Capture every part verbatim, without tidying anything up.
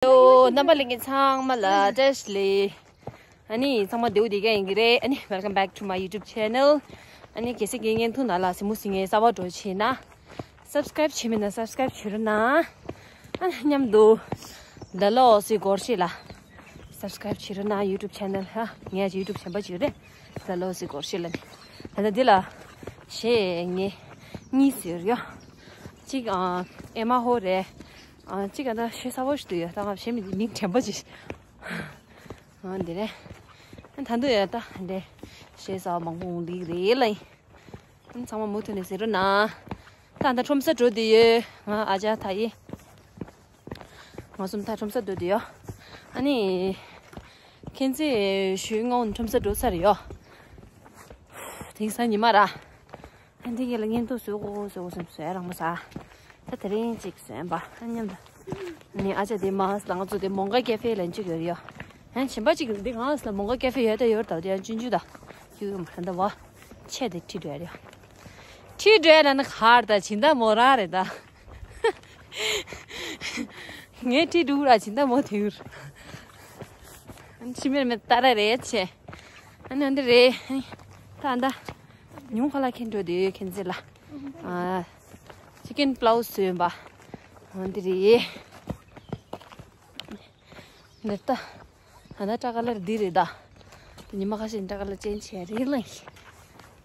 ཨོ། རྣམ་པ་ལྷན་རྒྱས་ཚང་མ་ལ་བཀྲ་ཤིས་བདེ་ལེགས། ཨ་ནི་ཚང་མ་བདེ་པོ་བདེ་རྐྱང་ཡིན་གྱི་རེད། ཨ་ནི་welcome back to my YouTube channel. ཨ་ནི་གལ་སྲིད་ཀྱི་བརྙན་ཐུང་ནང་ལ་གཟིགས་མོ་གཟིགས་མཁན་གསར་པ་འདྲ་བྱས་ན་subscribe བྱས་མེད་ན་subscribe བྱེད་རོགས་གནང་། ཨ་ནི་མཉམ་དུ་ལ་ལོ་སི་སྒོར་ཤེ་ལ་subscribe བྱེད་རོགས་གནང་། YouTube channel ཧ་ངས་ཀྱི་YouTube བྱམས་པ་ཅིག་རེད། ལ་ལོ་སི་སྒོར་ཤེ་ལ་ནི་ད་ལྟ་འདི་ལ་གཞས་ངས་གཉིས་བཟོས་ཡོད། གཅིག་ཨ་ཨེ་མ་ཧོ་རེད། ཨ་གཅིག་ཨ་ད་གཞས་གསར་པ་ཞིག་འདུག་ཡོད། ད་ང་གཞས་མི་མིང་དྲན་པ་ཅིག་ཨ་འདི་རེད། ད་འདི་ཡོད་ད་འདི་གཞས་གསར་པ་མང་པོ་འོང་ལིག་རེད་ལ་ཡིན། ཚང་མ་མུ་མཐུད་ནས་གཟིགས་རོགས་གནང་། ད་ད་ཁྲོམ་ས་འགྲོ་བསྡད་ཡོད། ང་ཨ་ཅག་ད་ཡིན། ང་གསུམ་ད་ཁྲོམ་ས་འགྲོ་བསྡད་ཡོད། ཨ་ནི། མཁྱེན་བརྩེ་ཞུས་ང་ཁྲོམ་ས་འགྲོ་ཚར་ཡོད། དེང་སང་ཉི་མ་ར། ཨ་འདི་ག་ལ་བརྙན་ཐུང་བཟོ་དགོས་བཟོ་དགོས་བསམ་བཟོ་ཡ་རག་མ་སོང་། ད་དེ་རིང་གཅིག་བཟོས་པ་ཨ་མཉམ་དུ། ནི་ཨ་ཅག་དེ་མ་ལ་ང་ཚོ་དེ་མོང་སྒར་ཀེ་ཧྥེ་ལ་འཇུག་ཡོད་རེད་ཡ། ཨ་གཞན་པ་གཅིག་འདི་ང་ལ་མོང་སྒར་ཀེ་ཧྥེ་ཡོད་ད་ཡོད་ད་དེ་ཡང་ཆུང་ཆུང་ད། ཁྱུག་ཡོད་མ་རེད་ད་བ། ཆེ་དེ་ཁྲིད་འགྲོ་ཡ་རེད་ཡ། ཁྲིད་འགྲོ་ཡ་ན་ནི་གར་ད་སྦྱིན་བདག་མོ་རང་རེད་ད། ངས་ཁྲིད་འགྲོ་ར་སྦྱིན་བདག་མོ་དེ་ཡུར། ཕྱི་མེར་མེ་ཏ་ར་རེད་ཆེ། ཨ་ནི་འདི་རེད། ད་ད། ཉུང་ཁ་ལ་ཁྱེད་འགྲོ་དེ་ཡོད་མཁྱེན་བརྩེ་ལ། ཨ། ཅི་ཀེན་པླའུ་སི་བཟོས་པ། འོ་འདི་རེད། འདི་ལྟ། ཨ་ད་སྐྲ་ཀ་ལར་འདི་རེད་ད། ཉི་མ་ཁ་ཤས་སྐྲ་ཀ་ལར་ཅན་ཆེ་རེད་ལ།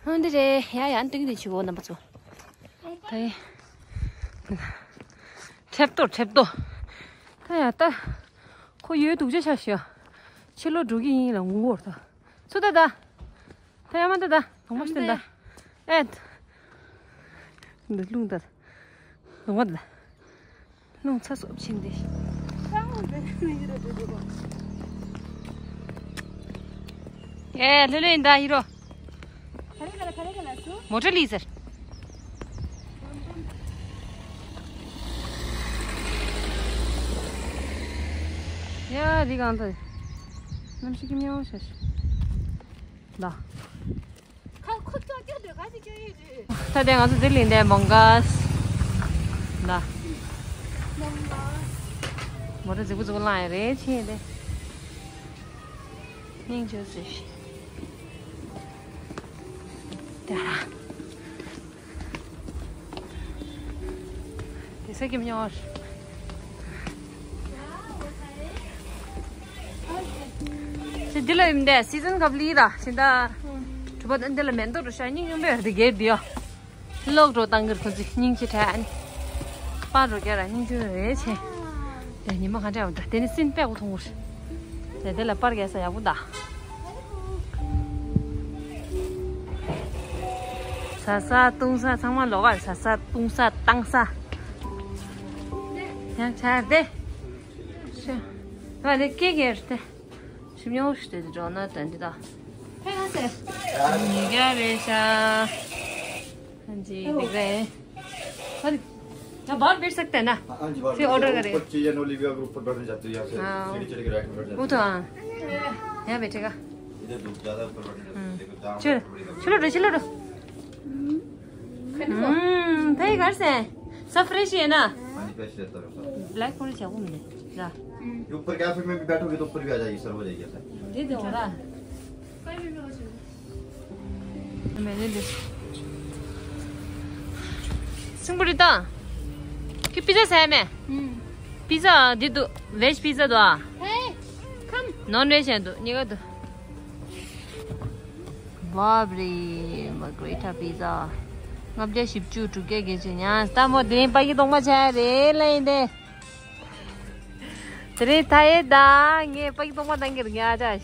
འོ་འདི་རེད་ཡ་ཡ་འདི་འདི་ཆུ་བོ་རྣམ་པ་ཚོ། ད་ཡིན། ཁྲེབ་ཏོ་ཁྲེབ་ཏོ། ད་ཡ་ད། ཁོ་ཡོད་སྡུག་ཅག་ཆགས་ཤག་ཕྱི་ལོགས་འགྲོ་གི་ཡིན་ལ་ངུ་བོར་ད། ཚུར་ད་ད། ད་ཡ་མ་ད་ད། གདོང་པ་ཤི་ད། ཨེ། འདི་རླུང་ད། གདོང་པ་ད། རླུང་ཚ་སོབ་ཕྱིན་ཏེ། ཨེ་ལྷོད་ལྷོད་ཡིན་ད་ཡིན་རོ། མོ་ཊ་ལི་ཟེར། ཡ་རི་གང་ཐོས། གནམ་གཤིས་ཀྱི་མྱོང་ཤ་ཤི། ལ། ཁ་ཁོ་ཙོག་ཀྱོག་འདོད་ག་ཅིག་ཀྱོག་ཡོད་རེད། ད་ལྟའི་ང་ཚོ་ལྡི་ལི་འདའི་མོང་སྒར། ལ། མོང་སྒར། མོ་ཊ་རྫིག་པོ་རྫིག་པོ་བླངས་ཡ་རེད་ཆེ་དེ། སྙིང་རྗེ་སོས་ཤིག་དེ་ར། དེ་ས་ཀྱི་མྱོང་བར། ཅི་འདི་ལ་ཡིན་དེ་སི་ཛན་གབ་ལི་ར་ཤིན་ད། གྲུ་པ་འདི་ལ་མེན་ཏོ་རུ་ཤ་སྙིང་སྙུང་པའི་དེ་གེར་དེ་ཡོ། ལོག་འགྲོ་བཏང་གིར་ཁོ་ཚོས་སྙིང་ཆེ་དྲགས་ཨ་ནི། པར་རོ་རྒྱ་ར་སྙིང་ཆུང་རེད་ཆེ། དེ་ཉི་མ་ག་འདྲ་བ་འདྲ་དེ་ནི་སྲིན་པད་གོ་མཐོང་གོ་རེད། དེ་དེ་ལ་པར་རྒྱག་ས་ཡག་པོ་འདུག་བཟའ་ས་བཏུང་ས་ཚང་མ་ལོགས་ཀར་བཟའ་ས་བཏུང་ས་བཏང་ས། ཡང་ཆ་དེ། ཤ། ང་ལས་སྐྱེ་གེར་དེ། ཞིམ་ཉོ་ཞིག་དེ་འགྲོ་ན་དོན་འདི་དང་། ཕན་ཡོན་ཟེར། ཉིས་བརྒྱ་རེད་ཤག हाँ जी, दिख रहे हैं। अरे, क्या बाल बैठ सकते हैं ना? हाँ जी, बाल फिर बैठ ऑर्डर सकते हैं। करें। ऊपर चाहिए, ओलिविया ग्रुप पर बैठना चाहते हो या फिर हाँ। सीढ़ी चढ़ के रैक में बैठ जाते हो? वो तो हाँ, यहाँ बैठेगा। इधर धूप ज्यादा ऊपर बैठना चाहते हो, हम्म। देखो, दाम चलो, बड़ी चलो, चलो, चलो। हम्म, भाई घर से हैं। सब फ्रेश ही है ना? हाँ जी, फ्रेश रहता है सब। ब्लैक पूरी चाहूँ मुझे। जा। ये ऊपर कैफे में भी बैठोगे तो ऊपर भी आ जाएगी, सर्व हो जाएगी ऐसा। दे दो ना। मैंने दे। सिंगल इतना। कि पिज़्ज़ा है मैं? हम्म। पिज़्ज़ा दे दो, वेज पिज़्ज़ा दो। है, कम। नॉन वेज है दो, निकाल दो। बाप रे, मार्गरीटा पिज़्ज़ा। ལྔ་བརྒྱ་བཞི་བཅུ་དྲུག་བརྒྱ་བརྒྱད་ཅུ་ཉར། ད་མོ་དེ་རིང་ཕ་གི་གཏོང་མ་བྱ་རེད་ལ་ཡིན་ཏེ། དེ་རིང་ད་ཡེ་ད་ངས་ཕ་གི་གཏོང་མ་བཏང་གི་རེད་ང་ཅག་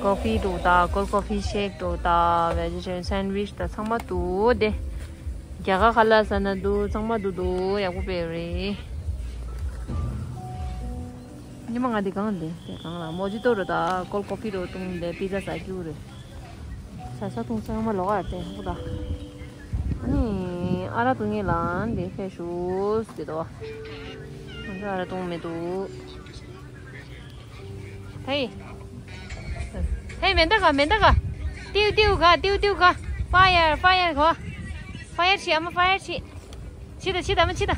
ཀོ་ཕི་འདུག་ད་ཀོལ་ཀོ་ཕི་ཤེག་འདུག་ད་བེ་ཇི་ཊེ་རི་ཡན་སན་ཝིཆ་ད་ཚང་མ་འདུག་དེ། རྒྱ་གར་ཁ་ལག་ཟ་ན་འདུག་ཚང་མ་འདུག་འདུག་ཡག་པོ་དཔེ་རེད། ཉི་མ་ང་འདི་གང་འདི་དེ་གང་ལ་མོ་ཇི་ཏོ་རུ་ད་ཀོལ་ཀོ་ཕི་རུ་བཏུང་སྟེ་པི་ཛ་ཟ་རྒྱུ་རེད། ཟ་ས་བཏུང་ས་ཡང་མ་ལོག་ཨ་དེ་ཧུ་ད། ཨ་ནི་ཨ་ར་བཏུང་ངེ་ལ་འདི་ཕེ་ཤུས་དེ་དོ། ང་ཚོ་ཨ་ར་བཏུང་མི་འདུག་ཧེ། ཧེ་མེ་མདའ་ག་མེ་མདའ་ག་ཏིའུ་ཏིའུ་ག་ཏིའུ་ཏིའུ་ག་ཕ་ཡར་ཕ་ཡར་ག་ཕ་ཡར་ཆི་ཨ་མ་ཕ་ཡར་ཆི། ཕྱི་ད་ཕྱི་ད་མ་ཕྱི་ད།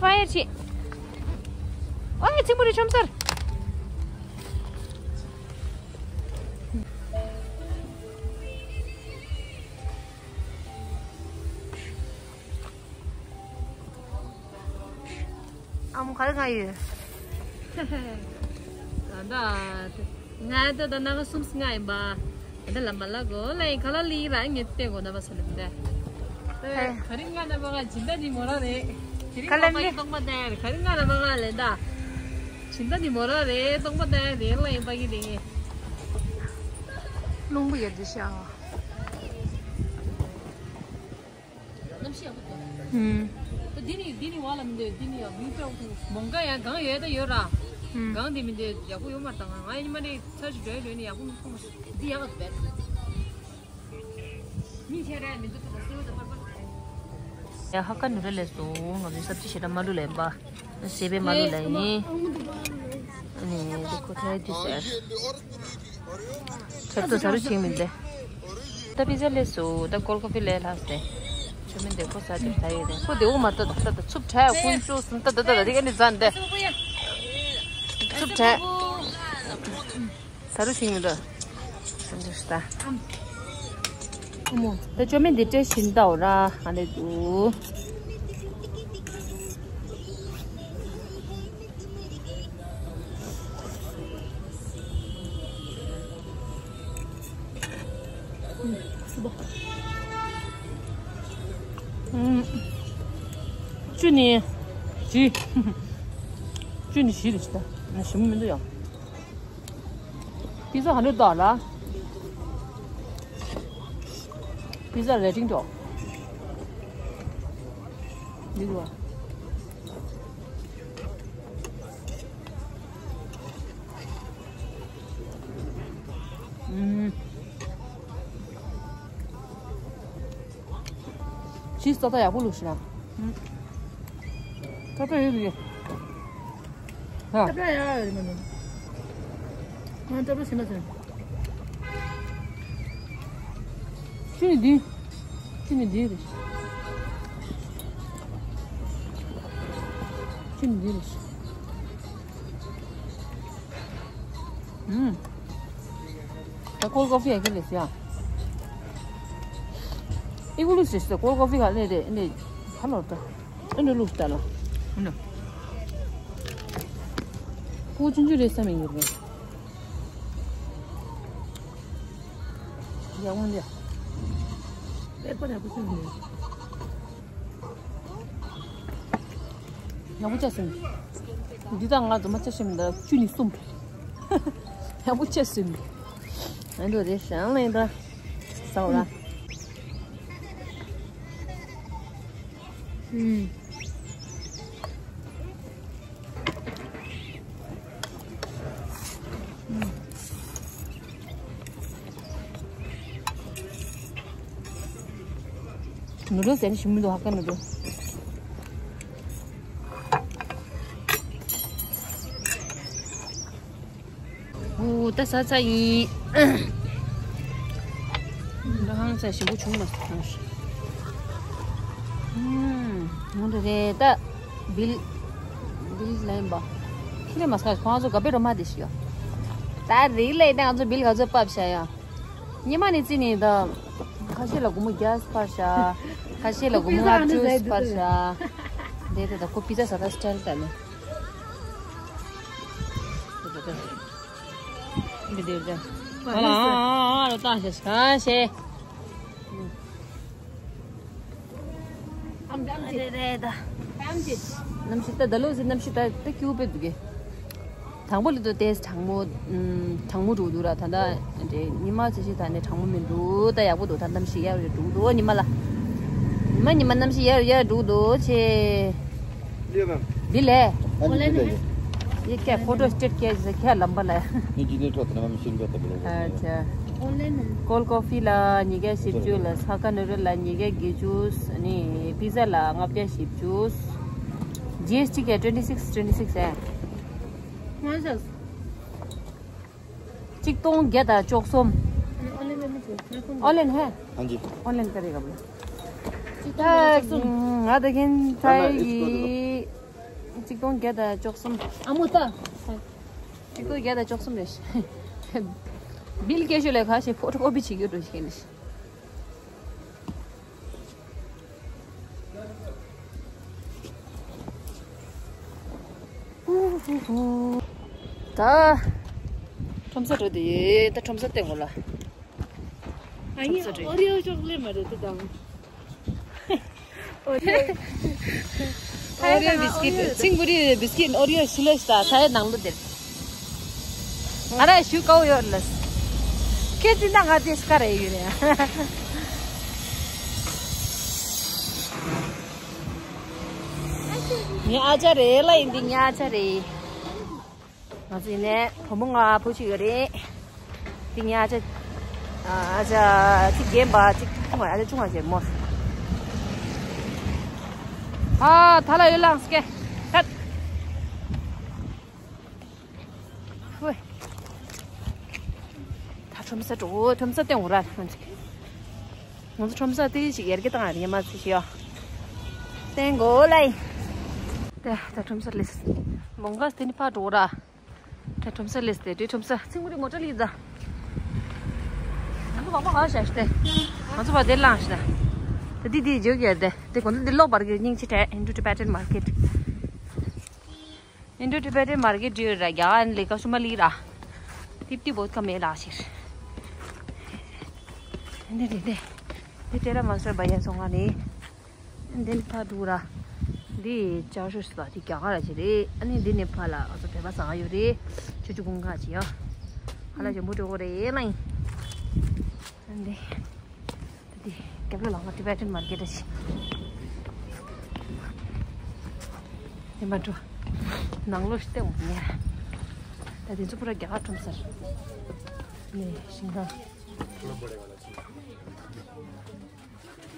ཕ་ཡར་ཆེ། ཨོ་ཡ་ཚིག་པོ་རེ་ཆོམ་སར། ཨ་མོ་ག་རེ་གང་ཡོད། ད་ད་ང་ད་ད་ན་ག་སུམ་སི་ང་ཡིན་པ། ད་ལ་མ་ལ་གོ་ལ་ཡིན་ག་ལ་ལི་ར་ངེ་ཏེ་གོ་ན་མ་ས་ལ་མི་ད། ཧེ། ག་རེ་ང་ན་མ་ག་ཇི་འདྲ་ནི་མོ་ར་རེད། དེ་རིང་ག་ལ་ཁོ་པ་ལི་གི་སྟོང་པ་ད་ཡ་རེད། ག་རེ་ང་ན་མ་ག་ལ་ད། ཇི་འདྲ་ནི་མོ་ར་རེད། སྟོང་པ་ད་ཡ་རེད་ལ་ཡིན་པ་གི་རེད། རླུང་བུ་ཡོད་དེ་ཤ། གནམ་གཤིས་ཡག་པོ་འདུག་ཨུམ། ད་འདི་ནི་འདི་ནི་བ་ལ་མི་འདོད། འདི་ནི་ཡག་མི་སྤྲོ་འདུག་མོང་ག་ཡང་གང་ཡོད་ད་ཡོད་ར། ཨུམ། གང་འདི་མི་འདོད། ཡག་པོ་ཡོད་མ་རེད། ད་ང་ང་ཡིན་མ་རེད། ཚར་ཞིག་འགྲོ་ཡ་འགྲོ་ནི་ཡག་པོ་མི་མཐོང་མ་སོང་། འདི་ཡག་ག་འདུག་བས། མི་ཁྱེད་ར་མི་འདུག་ད་སེ་བ་ད་པར་པར། ཡ་ཧ་ཀ་ནུ་ར་ལས་སོ། ང་ཚོའི་སབ་ཅི་ཞེ་དྲག་མ་ལུ་ལེན་པ། སེ་བའི་མ་ལུ་ལེན་ཡིན། ཨ་ནི་འདི་ཁོ་ཐལ་འདི་ཟེར། ཁྱབ་ཏོ་ཟ་རུ་ཞིག་མི་འདི། ད་པི་ཛ་ལས་སུ་ད་ཀོལ་ཀོ་ཕི་ལས་ལྷག་སྟེ། ཆུ་མི་འདི་ཁོ་ཟ་རྒྱུ་ད་ཡོད་རེད། ཁོ་འདི་འོ་མ་ད་ད་ད་ཚུབ་ཕྲ་ཀུན་ཅོ་སུན་ད་ད་ད་ད་དེ་ག་ནི་ཟ་འདི། ཚུབ་ཕྲ། ཟ་རུ་ཞིག་མི་འདུག་ད་ཅོ་མི་འདི་སྤྲད་བཞིན་ད་འོ་ར་ཨ་ནི་འདུག་ཅུ་ནི་བཞི། ཅུ་ནི་བཞི་རེད་ཤི་ད། ཞིམ་མི་འདུག་ཡང་། པི་ཛ་ག་འདྲ་འདུག་ལ། པི་ཛ་རེ་ཊིང་འགྲོ། འདི་འདུག་བ། ཨུམ། ཅི་ས་ད་ཡག་པོ་ལུགས་ཤི་ན། ཨུམ། ཏག་ཏག་ཡོད་ཀྱི། ཧ། ཏག་ཏག་ཡག་ཡོད་མ་ནི། ང་ཏག་ཏག་ཤི་ན་ཟེར། ཅི་ནི་འདི། ཅི་ནི་འདི་རེད། ཅི་ནི་འདི་རེད། ཨུམ། ད་ཀོལ་ཀོ་ཕི་ཡ་གི་རེད་ཡ། ཨི་གུ་ལུ་སི་སི་ཀོལ་ཀོ་ཕི་ག་ལེ་རེད་ཨ་ནི་ཧ་ལོ་ད། ཨ་ནི་ལུག་ལྟ་ལ། ཨ་ནི། ཀུ་ཆུང་ཆུང་རེད་བསམ་ཡིན་གྱི་རེད། ཡག་མོ་འདི། པེ་པ་ར་ཀུ་ཆུང་ཆུང་རེད། ཡག་པོ་བྱས་སོང་། འདི་དག་ང་རྫུན་མ་བྱས་ཤེས་མི་འདུག་ཅུ་ནི་གསུམ། ཡག་པོ་བྱས་སོང་། ཨ་འདུག་རེད་ཤང་ལེན་ད། ཟ་འོ་ལ། ཨུམ། ནུ་ཌལ་ཟེར་ནི་ཞིམ་མི་འདུག་ཧ་ཀ་ནུ་ཌལ། ཨོ་ད་ཟ་ཚར་ཡིན། ད་ཧང་སང་ཞིམ་པོ་བྱུང་མ་སོང་། ཨུམ། ང་འདྲ་རེད་ད། བིལ། བིལ་ལེན་པ། ཁྱི་ལས་མ་སྐད་ཁོང་ཚོ་ག་པེ་རོ་མ་དེ་ཞིག་ཡོད། ད་རིག་ལས་ད་ང་ཚོ་བིལ་ག་ཚོད་ཕབ་བྱ་ཡ། ཉི་མ་ནི་རྩི་ནི་ད། ཁ་ཤས་ལ་སྒོར་མོ་བརྒྱ་ཕར་བཞག་ཁ་ཤས་ལ་སྒོར་མོ་ལྔ་བཅུ་ཕར་བཞག་དེ་དེ་ད་ཁོ་པི་ཛ་ཟ་ད་སི་ཊལ་ད་ནི། དེ་དེ་དེ། འདི་དེ་དེ། ཨ་ཨ་ཨ་ཨ་ལོ་ད་ཤེས་ཤེས། རེད་རེད་ད། གནམ་གཤིས་ད་ད་ལོ་ཟེར་གནམ་གཤིས་ད་ད་སྐྱིད་པོ་དཔེ་འདུག་གི། དང་པོ་ལ་དུ་ཏེས་གྲང་མོ། ཨུམ། གྲང་མོ་འགྲོ་འདུག་ར་ད་ད། དེ་ཉི་མ་ཚེ་ཤི་ད་ནས་གྲང་མོ་མི་འདུག་ད་ཡག་པོ་འདུག་ད་གནམ་གཤིས་ཡར་ཡར་འགྲོ་འདུག་ཉི་མ་ལ། ཉི་མ་ཉི་མ་གནམ་གཤིས་ཡར་ཡར་འགྲོ་འདུག་ཆེ། འདི་ལས། ཡི་ཀྱ་ཕོ་ཊོ་སི་ཊེཊ་ཀྱ་ཟེར་ཁྱ་ལམ་པ་ལ། ཨ་ཅག་ཀོལ་ཀོ་ཕི་ལ་ཉིས་བརྒྱ་བཞི་བཅུ་ལ་ས་ཀ་ནུ་རི་ལ་ཉིས་བརྒྱ་བརྒྱད་ཅུ་ནི་པི་ཛ་ལ་ལྔ་བརྒྱ་བཞི་བཅུ། ཇི་ཨེས་ཊི་ཀྱ་ཊུ་ཝེན་ཊི་སིགས་ཊུ་ཝེན་ཊི་སིགས་ཨེ། གཅིག་སྟོང་བརྒྱ་དང་བཅུ་གསུམ། ऑनलाइन है? हाँ जी। ऑनलाइन करेगा बोला। हाँ, हाँ, इसको दो। हाँ, इसको दो। हाँ, इसको दो। ཀོང་བརྒྱ་དང་བཅུ་གསུམ། ཨ་མོ་ལྟ། ཀོང་བརྒྱ་དང་བཅུ་གསུམ་རེད། བིལ་སྐད་ཤོད་ལས་ཁ་ཞིག་ཕོ་ཊོ་ཀོ་པི་བྱེད་རྒྱུ་འགྲོ་ཞིག་ནི། ད། ཁྲོམ་ས་འགྲོ་དེ་ཡོད། ད་ཁྲོམ་ས་སྟེང་གོ་ལ། ཨ་ཡིན། ཁྲོམ་ས་འགྲོ་ཡོད། ཨོ་རི་ཡོ་ཅོག་ལེ་མ་རེད་དེ་དང་། ཨོ་རི་ཡོ་བིས་ཀིད། ཚིང་བུ་རི་བིས་ཀིད་ཨོ་རི་ཡོ་ཤི་ལེ་ཤི་ད་ས་ཡ་ནང་ལོ་དེར། ང་ར་ཞུ་ཀའོ་ཡོད་ལ། ཁྱེད་ཅི་ན་ང་དེ་སྐ་རེ་ཡོད་རེད། ངའི་ཨ་ཅག་རེད་ལ། ཡིན་འདི་ངའི་ཨ་ཅག་རེད། ང་ཚོ་ཡིན་ནས་བུ་མོ་ང་བུ་གཅིག་ཡོད་རེད། འདི་ངའི་ཨ་ཅག་ཨ་ཅག་གཅིག་རྒན་པ་གཅིག་ཆུང་བ། ཨ་ཅག་ཆུང་བ་ཅིག་མོ། ཨ་ད་ལ་ཡོད་ལངས་སྐད་ཐད། ཧུའེ། ད་ཁྲོམ་ས་འགྲོ། ཁྲོམ་ས་སྟེང་འོ་ར། ང་ཚོ་ཁྲོམ་ས་དེ་ཞིག་ཡར་རྒྱས་བཏང་ཡ་མ་ཚུད་ཤི་ཡོ། སྟེང་གོ་ལའི། དེ་ད་ཁྲོམ་ས་ལས། མོང་ག་སྟེ་ནི་ཕ་འགྲོ་ར། ད་ཁྲོམ་ས་ལས་དེ་དེ་ཁྲོམ་ས་ཚིང་རི་མོ་ཊ་ལི་ཛ། ང་ཚོ་བ་བ་ག་ཤ་ཤ་དེ། ང་ཚོ་བ་དེ་ལངས་ཤ་དེ། དེ་དེ་བརྗོད་ཀྱི་དེ། དེ་གོ་ནི་དེ་ལོག་པར་གི་སྙིང་ཆེ་དྲ། Indo Tibetan Market། Indo Tibetan Market འདི་ར་རྒྱ་གར་ལས་ཀ་ཤུ་མ་ལི་ར། ཏིབ་ཏིབ་བོད་ཀ་མེད་ལ་ཤིར། འདི་འདི་འདི། འདི་ཏེ་ར་མ་སོ་བ་ཡ་སོང་ང་ནི། འདི་ནི་ཕ་འདུག་ར། འདི་ཅ་ཤུ་ས་འདི་རྒྱ་གར་ཅི་རེད། ཨ་ནི་འདི་ནི་ཕ་ལ་ཨ་ཚོ་བོད་པ་ཟ་ཡོད་རེད། ཆུ་ཆུ་ཀུན་ཁ་ཅི་ཡ། ཧ་ལ་ཇོ་མོ་འགྲོ་གི་རེད་ལ་ཡིན། འདི། འདི། རྒྱབ་ལོགས་ལ་ང་Tibetan Market ཞིག་དེ་མ་འགྲོ། ནང་ལོགས་ཤིག་བལྟས་འོང་ངས། ད་དེ་ཚོ་པུ་ར་རྒྱ་གར་ཁྲོམ་སར། ནས་ཤིང་ཁང་།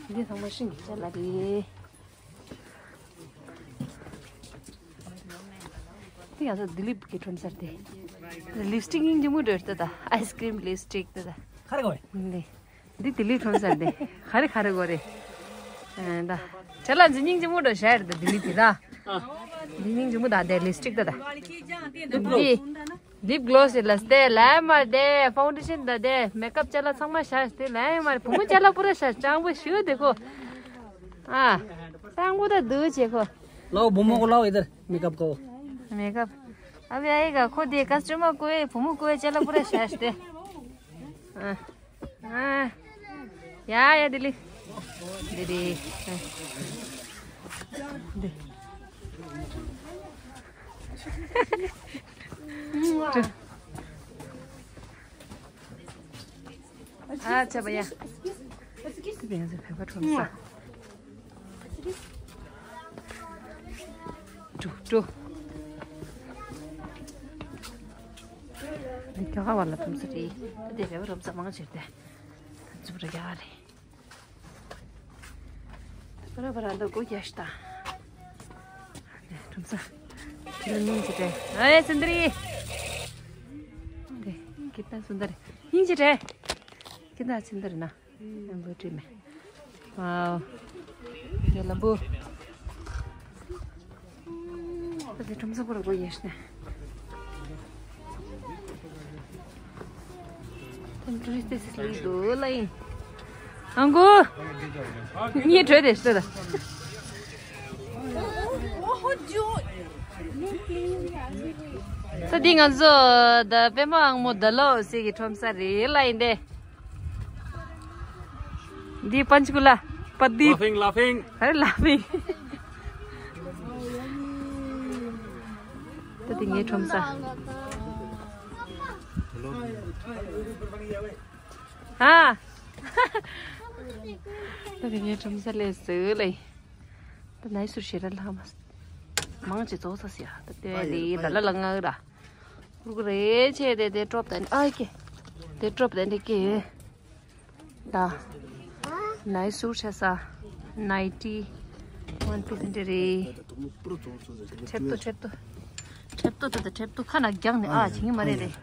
འདི་ཚང་མ་ཤིང་གི་ཅ་ལག་རེད། དེ་ཡང་ཚ་དི་ལིབ་ཀྱི་ཁྲོམ་སར་དེ། ལིབ་སི་ཊིག་སྙིང་རྗེ་མོ་འདྲ་ཡོད་ད། ཨའི་སི་ཀྲིམ་ལིབ་སི་ཊིག་དེ་ད། ཁ་རེ་གོ་རེ། འདི། འདི་དི་ལི་ཁྲོམ་སར་འདི། ག་རེ་ག་རེ་གོ་རེ། ཨ་ད། ཁྲ་ལ་འཛི་སྙིང་རྗེ་མོ་འདྲ་ཤར་ད་དི་ལི་དེ་ད། འཛི་སྙིང་རྗེ་མོ་ད་དེ་ལིབ་སི་ཊིག་ད་ད། འདི། ལིབ་གློ་སི་ལ་སྟེ་ལ་མར་དེ་ཕའུན་ཌེ་ཤན་ད་དེ་མེག་ཨབ་ཅ་ལག་ཚང་མ་ཤར་སྟེ་ལ་མར་བུ་མོ་ཅ་ལག་པུ་ར་ཤར་སྤྱང་པོ་ཞུ་དེ་ཁོ། ཨ། སྤྱང་པོ་ད་འདུག་བྱེད་ཁོ། लाओ, बुमो को लाओ इधर, मेकअप को। मेकअप। अभी आएगा, खुद ये कस्टमर को है, फुमू को है, चलो पूरा शास्ते। हाँ। हाँ। या, या, दिल्ली। दिल्ली। हाँ। दे। अच्छा, भैया। भैया से पेपर थोड़ा सा। ཀྲུག་ཀྲུག། འདི་རྒྱ་གར་བ་ལ་ཁྲོམ་ས་རེད། ད་དེ་བོད་པ་ཁྲོམ་ས་མང་ཆེ་རེད་དེ། ད་ཚུབ་ར་རྒྱ་གར་རེད། ད་པ་ར་པ་ར་འདི་སྒོ་རྒྱག་ཤི་ད། ཁྲོམ་ས། ཁྱེད་རང་སྙིང་རྗེ་དྲན། ཨེ་སུན་དར་ཡི། དེ་ཁྱེད་ད་སུན་དར་སྙིང་རྗེ་དྲན། ཁྱེད་ད་སུན་དར་ན། ལམ་བུ་བྲིས་མེད། ཝའོ། དེ་ལམ་བུ། ད་དེ་ཁྲོམ་ས་པུ་ར་སྒོ་ཡེ་ཤ་ནས། ད་ཊུ་རི་སི་ཊི་སི་ལི་དུ་ལ་ཡིན། ཨང་གུ། ངའི་གྲོས་དེ་ཤི་ད། ས་འདི་ང་ཚོ་ད་པད་མ་ཨང་མོ་ད་ལོ་སི་གི་ཁྲོམ་ས་རེད་ལ་ཡིན་ཏེ། འདི་པན་ཆ་ཀུ་ལ། པ་དི། Laughing, laughing. ཨ་ལ་ཕིང་། ད་དེ་ངའི་ཁྲོམ་ས། ཨ། ད་དེ་ངའི་ཁྲོམ་ས་ལས་སུ་ལས། ད་ནའི་སུར་ཞེ་ར་ལྷ་མ། མང་ཆེ་ཚོགས་ས་སི་ཡ། ད་དེ་ལས་ད་ལ་ལ་ང་ར། རུག་རེ་ཆེ་དེ་དེ་ཀྲོབ་དེ་ཨ་ཀེ། དེ་ཀྲོབ་དེ་འདི་ཀེ། ད། ནའི་སུར་ཆ་ས། ནའི་ཊི། ཝན་པིས་འདི་རེད། ཁྲེབ་ཏོ་ཁྲེབ་ཏོ། ཁྲེབ་ཏོ་ད་ད་ཁྲེབ་ཏོ་ཁ་ན་རྒྱག་ནས་ཨ་བྱེད་ངེས་མ་རེད་རེད།